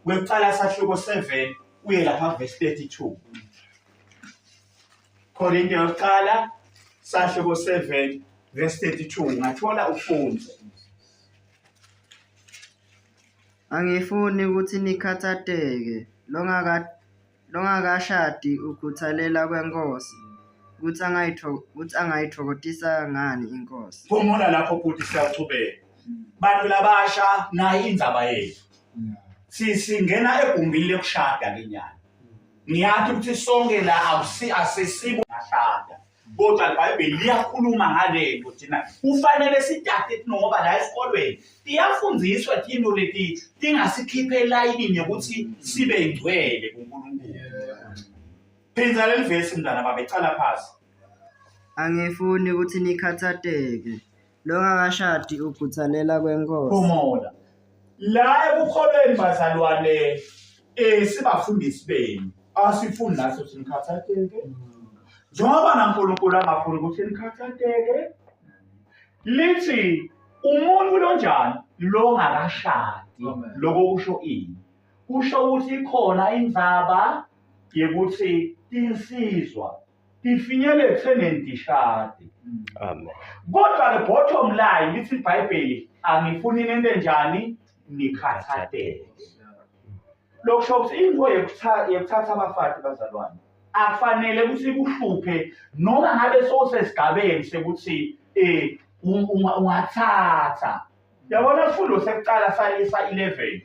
Wekuqala sahluko 7 uye lapha verse 32. Korinte yokuqala sahluko 7 verse 32 ngathola ufunze. Angifuni ukuthi nikhathateke longaka longakashadi ukhuthalela kwenkosi ukuthi angayitho ukuthi angayithokozisa ngani inkosi. Phumula lapho bhuti siyachubeka. Bantu labasha nayi indzaba yethu. Singena egumbini lekushada ke nyana. Ngiyathi ukuthi sonke la awusi asesibo ngashada. Kodwa iBhayibheli liyakhuluma ngale nto thina kufanele sitate ngoba la esikolweni tiyafundziswa tintfo leti tingasikhiphe elayinini yokuthi sibe ngcwele kuNkulunkulu. Phindza leli vesi mntana baba icala phasi. Angifuni ukuthi nikhathateke. Longakashadi ukhuthalela kwenkosi. Phumula. La ekukholweni bazalwane eh sibafundisi benu. Asifuni nathi ukuthi nikhathatheke. Njengoba naNkulunkulu angafuni ukuthi nikhathatheke. Lithi umuntu lonjani longakashadi. Lokho kusho ini? Kusho ukuthi ikhona indzaba yekuthi tinsizwa tifinyele ekuthenini tishade. Amen. Kodwa ke bottom line lithi iBhayibheli angifuni nento enjani nikhathatheke. Lokusho ukuthi into yekuthatha abafati bazalwane akufanele ukuthi ikuhluphe noma ngabe sowusesigabeni sekuthi eh ungathatha. Yabona sifundo sekuqala salisa 11.